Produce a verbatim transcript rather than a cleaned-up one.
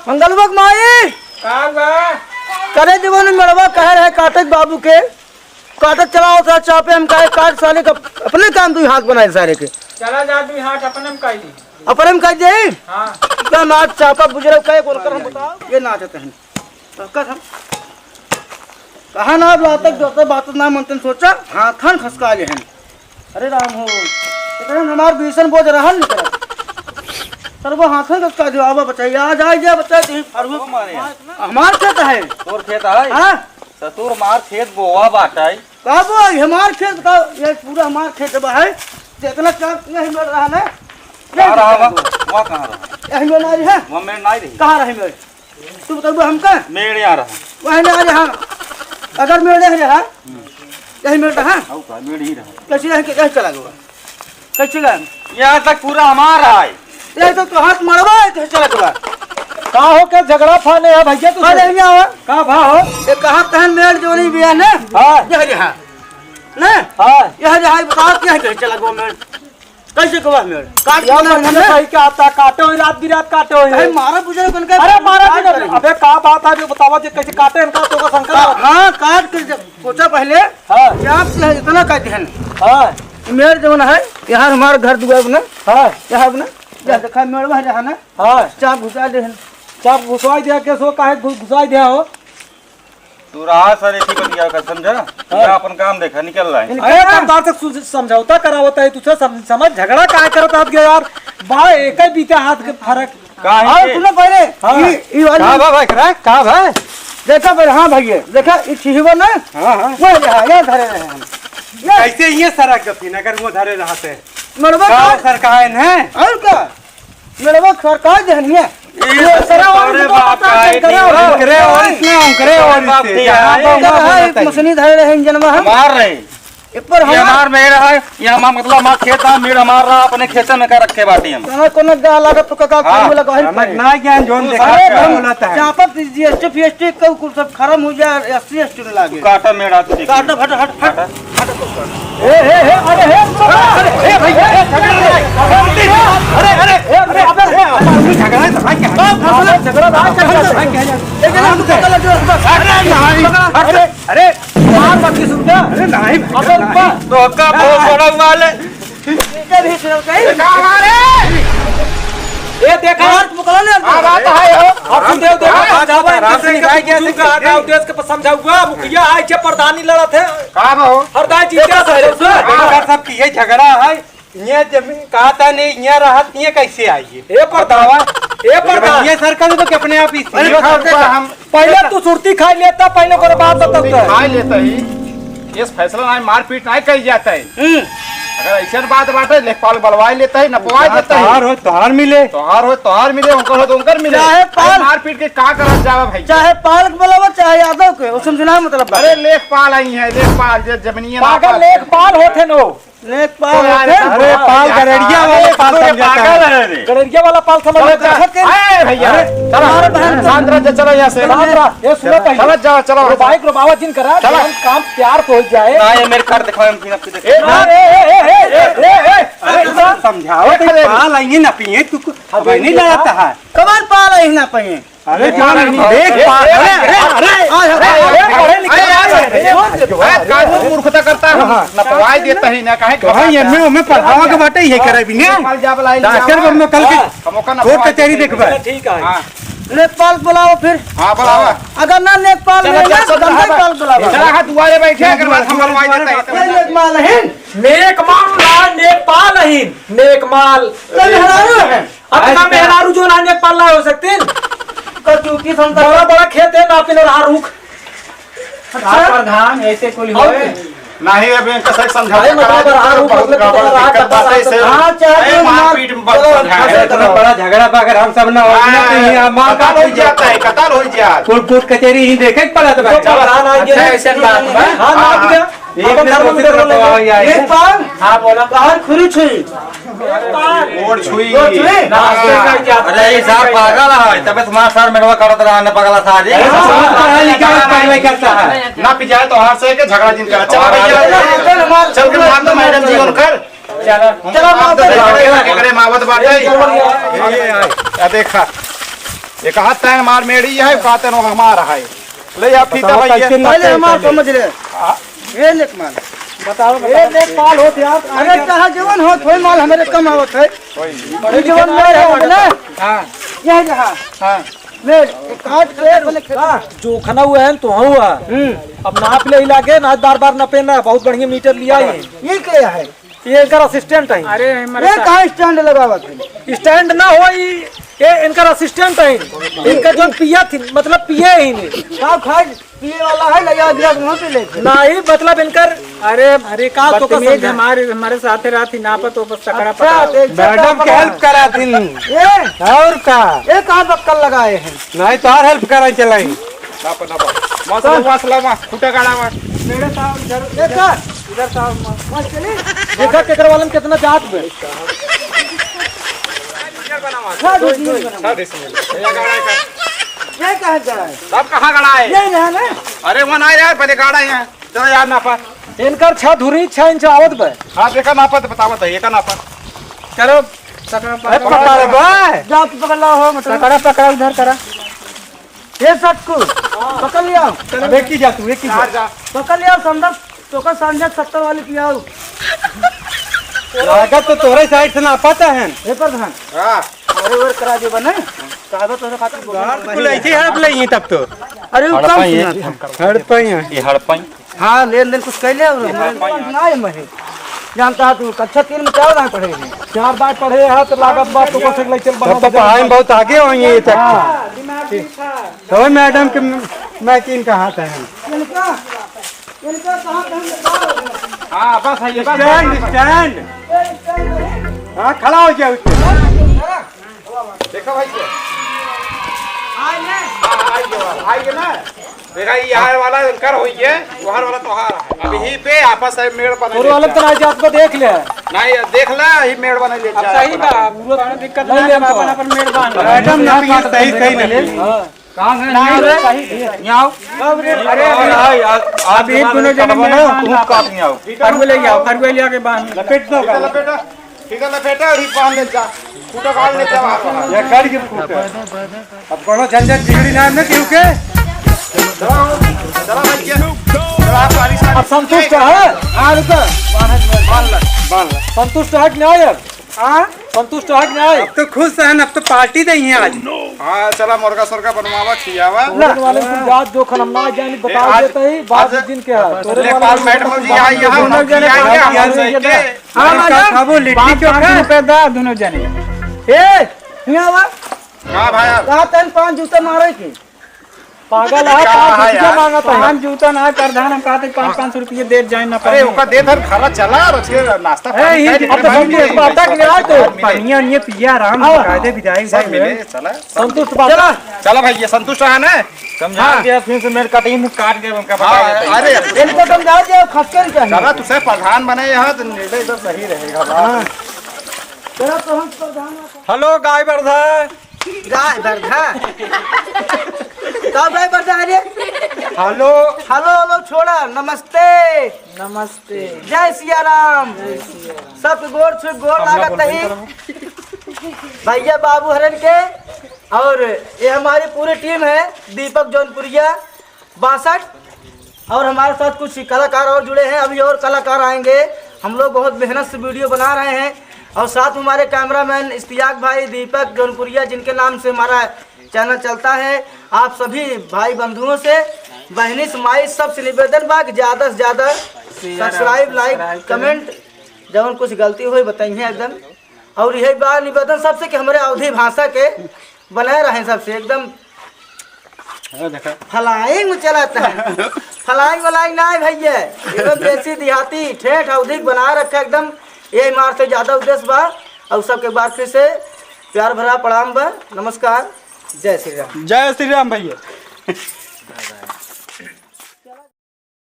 मंगलवा के माई। का बा? करे जीवन मेड़वा कहे रहे काटे के बाबू के, काटे चलाओ था चापे, हम कहे काट साले का, अपने काम दुई हाथ बनाए सारे के। चला जा दुई हाथ अपने में कही। अपने में कह दे। हाँ। इतना नाच चापा बुझले कहे कौन कर हम बताओ। ये नाचत हैं। तो कर हम। कहा ना अब लातक जोते बात ना मनतन सोचा, हाथन खसका ले हैं। अरे राम हो, इतने हमार बीसन बोझ रहन निकला। सर वो हाथन खसका दियो, अब बचाई, आ जाए जा बचाई, तुम फरुख मारे। हमार खेत है। तोर खेत है? हाँ। ससुर मार खेत बोवा बाटाई। का बोवा? ये हमार खेत का, ये पूरा हमार खेत बा है। जितना काम यही मिल रहा ना। कहाँ रहा बा? वहाँ कहाँ रहा? यही मिल रहा है। वहाँ मेड़ नहीं रही। कहाँ रही मेड़? तू बताबो हमका? मेड़ यहाँ रहा। वही ना रहा। अगर मेड़ यहाँ रहा, हम्म। यही मेड़ रहा। हऊ का, मेड़ ही रहा। कैसे रह के, कैसे चला गया? कैसे गया? यहाँ तक पूरा हमारा है। ये तो, तो हाथ मरवा है, कैसे चला गया? का हो, क्या झगड़ा फाने है भैया तू? अरे, यहाँ आओ। का भा हो? ये कहाँ तहन मेड़ जोनी बिया ने? हाँ। यह रहा। ने? हाँ। यह रहा, बताओ, क्या है, कैसे चला गया मेड़? कैसे कबा मेड़? काट यार, के ना मैंने हमने सही कहा था, काटे हुई रात बिरात काटे हुई। अरे, मारा बुझे कौन का अरे, मारा काट बिना, करेंगे। अबे, का बात है, जो बतावा, जे कैसे काटे इनका, तो का शंका हाँ, है। हाँ, काट के जब सोचा पहले, हाँ। कि आप से इतना कहते हैं। हाँ। मेड़ जवन है, यहाँ हमारा घर दुआर बना। हाँ। यहाँ बना, यहाँ देखा, मेड़ वहाँ रहा ना। हाँ। चाप घुसा दे हैं। चाप घुसवाई दिया, कैसे काहे घु-, घुसवाई दिया हो? तू रहा सर, इसी बतिया कर, समझा? हाँ। या अपन काम देखा, निकल रहा है। अरे, कमदार से सु-, समझौता करावता है, तुझसे सम-, समझ, झगड़ा काहे करत आत गया यार? बा, एक ही बीते हाथ के फर्क। काहे और के? सुनो पहले, हाँ। ई, ई वाली का बा भाई, करा? का बा? देखा पहले, हाँ भैया, देखा, ई छिहवा ना? हाँ, हाँ। वो रहा, ये धरे रहे हम। ये कैसे ये सरक गथिन, अगर वो धरे रहते? मरबा गाँव का? सरकार है। और का? मेड़वा सरकार देहनिया। ये ये सरवा तोरे वाली बाप का है, बात करे, नहीं, करे और इसमें हम करे और बाप इससे। दिया है। जहाँ बाप इधर है, बताइए। एक मशीनी धरे रहे इंजनवा हम। हमार रहे। ए पर ये हमार हमार मेड़ है, ये हमार मतलब हमार खेत है, मेड़ हमार रहा, अपने खेते में का रखे बाटी हम। कहाँ कोनो गा लागत तो का हाँ। काम लगा है। हमें ना ज्ञान जोन तू देखा अरे क्या? हम बोलता है। चापत जीएसटी फीएसटी का कुल सब खत्म हो जाए, एससी एसटी में लागे। काटा मेड़ आ तू देख। काटा फट हट हट। काटा। ए, ए, ए, अरे, ए, अरे, ए, भैया, ए, झगड़ा नहीं। अरे, अरे, ए, अरे, अबे, ए, अबे, अबे, झगड़ा है, तो भाई, क्या है? अबे, झगड़ा, भाई, क्या है? भाई, क्या है? ए, जरा हम पकड़ लो, जो, अरे, नहीं। अरे, अरे, मार मत किसी को। अरे, नहीं, अबे, नहीं। ऊपर। तो का बहुत बड़ा माल है। ये भी सुनो, कहीं? ए, देखा? मार, पकड़ लो, हाँ, बात है, हो। अब सुन, देव, देव, हाँ, समझावा, बात है, इनके से भाई, बुजुर्ग कैसे का आता है, उद्देश्य के समझावा, मुखिया है, जे प्रधानी लड़त है। का बा हो? हरदाई जी, क्या सर, सर? हाँ, सर, सब की ये झगड़ा है। ये जमीन कहा था नहीं, ये रहत, ये कैसे आई है? ए प्रधान, बतावा। ए प्रधान। ये सरकार तो कि अपने आप ही अरे, सीओ खाओ, सब का हम पहले तू सुरती खाई लेता, पहले ओकरे बाद बताऊ तो। खाई लेता ही। ये फैसला नहीं, मारपीट नहीं कही जाता है। हम्म। अगर ऐसे बात बाटे, लेखपाल बलवाई लेता है, नपवाई देता है। तोहार हो, तोहार मिले। तोहार हो, तोहार मिले, उनकर हो, तो उनकर मिले। चाहे पाल अरे, मारपीट के का करत जावा भाई? चाहे पाल के बुलावा, चाहे यादव के, उसमें चुनाव मतलब बा। अरे, लेखपाल आई है, लेखपाल, जे जमीनिया पागल नापा। लेखपाल होत है नो। लेखपाल तो यार, होत है। अरे, पाल गड़ेरिया वाले अरे, पाल तू समझा पागल था। है रे। गड़ेरिया वाला पाल समझ अरे, लेता है। अरे भैया, अरे, चलो, तुम्हारे बहन शांत रह जा, चलो यहाँ से। शांत रह, ये सुनो पहले। चलो, जाओ, चलो। रुबाई को रुबावत जिन करा, चलो। हम काम प्यार से हो जाए। ना, ये मेरे कार्ड दिखाओ, हम फिर आपको ए, देखो। ए, ए, अरे, समझाओ, तो अरे, पाल आई है ना पिए, तू को, अब नहीं लड़ता है। कमर पाल आई ना पिए। अरे, क्या नहीं? देख, ए, पाल, ए, अरे, अरे, अरे, अरे, अरे, अरे, अरे, अरे, अरे, अरे, अरे, कानून मूर्खता करता है, हाँ। नपवाई देता ही ना, काहे तो भाई, घबराता है? एमए, ओमे पढ़ावा के बाटे, ये करे भी ना। कल जा बुलाई, डॉक्टर बनबो कल के, हाँ। हम ओकर कोर्ट नपवाई कचहरी देते हैं। देखबे। ठीक है। हाँ। लेखपाल बुलाओ फिर। हाँ, बुलावा। अगर ना लेखपाल चलो, नहीं चलो, ना, चलो, तो हाँ, लेखपाल बुलाओ। चलो, हाँ, दुआरे बैठे, अगर बात हम बनवाई देता है तो। ये लेखपाल है। नेकपाल ना, नेकपाल अहिन, नेकमाल। तो मेहरारू है। अपना मेहरारू जो ना नेकपाल ना हो सकते हैं। तो चूंकि संता बड़ा बड़ा खेत है, ना अपने रहा रुख। अच्छा। प्रधान, ऐसे कुल और होए। नहीं, अब इनका सही समझा अरे, मतलब, रहा रुख, बहुत मतलब, गड़बड़ रहा दिक्कत बात है, से हाँ, चाहे ए, जो मारपीट मार, मत चलो, समझाए। अच्छा, इतना बड़ा झगड़ा पा अगर हम सब ना हो, हाँ, तो ये मार कतल हो जाता है, कतल हो जाता है। कोर्ट, कोर्ट कचहरी ही देखे के पड़ा था भाई। जो प्रधान आएंगे, अच्छा, ऐसे बात है। हाँ, हाँ, ना हाँ। दिया। एक अपन ने धर्म दोस्त में को बोलो। बताओ, ये आए। लेखपाल? हाँ, बोलो। बाहर खुरी छुई। गोड़ छुई। गोड़ छुई? हाँ। अरे, ये साहब पागल है, तबे तुम्हारा सर मेड़वा करत रहा न पगला था जी। अरे, साहब पढ़ा लिखा है, पढ़ाई करता है। ना पिजाए तो हार से के झगड़ा जिन करा। चलो भैया, चलो, चलो, चल के मार दो मैडम जी उनकर। चलो। हम चलो, मार दो, मार दो। झगड़े, झगड़े मावत बाटे। चलो, चलो। ये, ये, ये, ये देखा। एक हाथ तैन मार मेड़ी है, एक हाथ तैन हमार है। ले या फीता बताओ, भैया। कैसे ना पहले हमार कैसे समझ ले। हाँ। ये लेक माल। बताओ, ये बताओ। लेक माल होत यार। अरे, चाहे जवन होत, होई माल हमरे कम आवत है। वही। ये जवन माल है अपने। हाँ। यह जहाँ। हाँ। ले, एक हाथ से अपने खेत। हाँ, जोखना हुआ है तो हुआ। हम्म। अब नाप ले ही लागे, ना बार बार नपे ना, बहुत बढ़िया मीटर लिया ये। ये क्या है? ये इनकर assistant है। अरे, हमारे ये साथ कहाँ stand लगावत है? Stand ना हो, ई, ये इनकर assistant है। इनका जो पिया थी, मतलब पिए ही नहीं। साहब खाए पिए वाला है, लगा गिलास मुंह पे लेके। नहीं, मतलब इनकर अरे, अरे, का तो बदतमीज कसम है। हमारे, हमारे साथे रहती, नापत तो बस सकड़ा अच्छा, पकड़ा। तो एक मैडम के help करा थी। ये? और का? ये कहाँ बक्कल लगाए हैं? नहीं, तो और help करा चलाई। नापा, नापा। मसला, मसला, मा, खुटा गाड़ा मा। मेरे साहब, इधर, इधर, इधर साहब, मा। बस चली। देखा केकर वालन कितना जात बे। हाँ, दो तीन बना। हाँ, दे इसमें। ये गाड़ा का। ये कहाँ गाड़ा है? सब कहाँ गाड़ा है? ये ना, ना। अरे, वो ना यार, पहले गाड़ा है यहाँ। चलो यार, नापा। इनकर छह धुरी, छह इंच आवत बे। हाँ, देखा नापा तो बतावत है, ये का नापा। चलो, सकड़ा अरे, पकड़। पकड़ बे। जा, तू पकड़ लाओ, हो, मतलब। सकड़ा पकड़ा, उधर करा। ये सटकू, पकड़ लिया। अब एक ही जा तू, एक ही जा। यार जा। पकड़ लिया, संदर, तोका सांझा सत्तर वाली पियाऊ। लागत तो तोरे side से ना पता है। ए प्रधान। हाँ। अरे, और करा दे बने। कहबे तोरे खातिर बोला। गाल कुल ऐसे ही हड़प लेंगे तब तो। अरे, वो हड़प कम है, सुना था। हड़प है। ये हड़प है। हाँ, लेन देन कुछ कैले हो ना। ना है महे। जानता तू, कक्षा तीन में चार बार पढ़े हैं। चार बार पढ़े हैं, तो लागत बात तो कुछ ले चल बना तब तो पढ़ाई में बहुत आगे होंगे ये तक। हाँ। तो मैडम के मैकिंग का हाथ है। इनका, इनका कहाँ कहाँ से बाहर हो गया? हाँ, बस है, ये बस। Stand, stand। हाँ, खड़ा हो जाओ। देखो भाई, ये। आइए। हाँ, आइए, आइए ना। देखा, ये यार वाला इनकर होई है, वहर वाला तोहार है। अब यही पे आपस में मेड़ बना तोर वाला लेते हैं। तो राज आपको देख ले। नहीं, देख ला, यही मेड़ बना लेते अब हैं। सही बा, पूरा दिक्कत नहीं, नहीं, अपन, अपन मेड़ बांध ले। मैडम, ना ये सही, सही नहीं। हाँ। कहाँ से नहीं, नहीं रे? सही है। यहाँ आओ। अरे, अरे, अरे, अरे, आप अभी दोनों जने मेड़ बांध लो। काट नहीं आओ। फरुआ ले आओ, फरुआ ले आके बांध। लपेट दो। लपेटा। ठीक है, लपेटा और ही बांध ले जा। खूंटा काट ले जा वहाँ पर। ये गाड़ी के खूंटे। अब कोनो झंझट बिगड़ी ना हमने क्यों के? चला, चला भाई, क्या? चला, आप गाड़ी से अब संतुष्ट है? हाँ, रुको। बांध ले, बांध ले। संतुष्ट है कि नहीं अब? हाँ? संतुष्ट है कि नहीं? अब तो खुश है ना, अब तो पार्टी दे ही आज। हाँ, चला, मुर्गा सुर्गा बनवावा, खियावा। तोरे वाले कुल जात जो खन हम ना जानी, बता देते ही, बाद में जिनके है। तोरे वाले मैडम जी, यहाँ, यहाँ, दोनों जने यहाँ, यहाँ, हाँ, इनका मैडम। खाबो लिट्टी बाप चोखा। पाँच रुपए दा, दोनों जने। ए, हियाँ आवा। हाँ भाई। कहा तन पाँच जूता मारे के? पागल है, का पाँच है रुपया यार? मांगत है। पाँच जूता ना है, प्रधान, हम कहते पाँच, पाँच सौ रुपये दे जाए ना अरे, पाए। ओका दे धर, घरा चला, रच के नाश्ता ए, पानी ये खाए, अब तो निकले, सब बात मिले, मिले, पता मिले, क्या है तो? मिले। पानिया, ये पिया, आराम से हाँ। कायदे विदाई सब भाई मिले, है। चला। संतुष्ट बात। चला। चला भाई, ये संतुष्ट है ना? समझा हाँ। दिया, फिर से मेरे कटिंग काट के उनका बता हाँ, देते हैं। अरे। इनको समझा दिया, खस कर क्या है? चला, तुझसे प्रधान बने यहाँ, तो निर्णय इधर सही रहेगा, बात। हाँ। चला, तो हम प्रधान हेलो, गाय बरधा। गाय बरधा। का गाय बरधा है रे? हेलो। हेलो, हेलो, छोड़ा, नमस्ते। नमस्ते। जय सिया राम। जय सिया राम। सबके गोड़ छू, गोड़ लागत ही। भैया बाबू हरन के, और ये हमारी पूरी टीम है, दीपक जौनपुरिया बासठ, और हमारे साथ कुछ कलाकार और जुड़े हैं, अभी और कलाकार आएंगे। हम लोग बहुत मेहनत से वीडियो बना रहे हैं, और साथ में हमारे कैमरामैन इश्तियाक भाई, दीपक जौनपुरिया, जिनके नाम से हमारा चैनल चलता है। आप सभी भाई बंधुओं से, बहनी से, माई, सबसे निवेदन बा कि ज्यादा से ज्यादा सब्सक्राइब, लाइक, कमेंट, जौन कुछ गलती होई बताइए एकदम। और यही बा निवेदन सबसे कि हमारे अवधी भाषा के बनाए रहें सबसे एकदम। हाँ, देखा। Flying में चलाता है। Flying व्लाइंग ना है भैया, एकदम देसी देहाती ठेठ अवधी बनाए रखा एकदम। यही मार से ज्यादा उद्देश्य बा। और सबके बार फिर से प्यार भरा प्रणाम बा, नमस्कार, जय श्री राम। जय श्री राम भैया।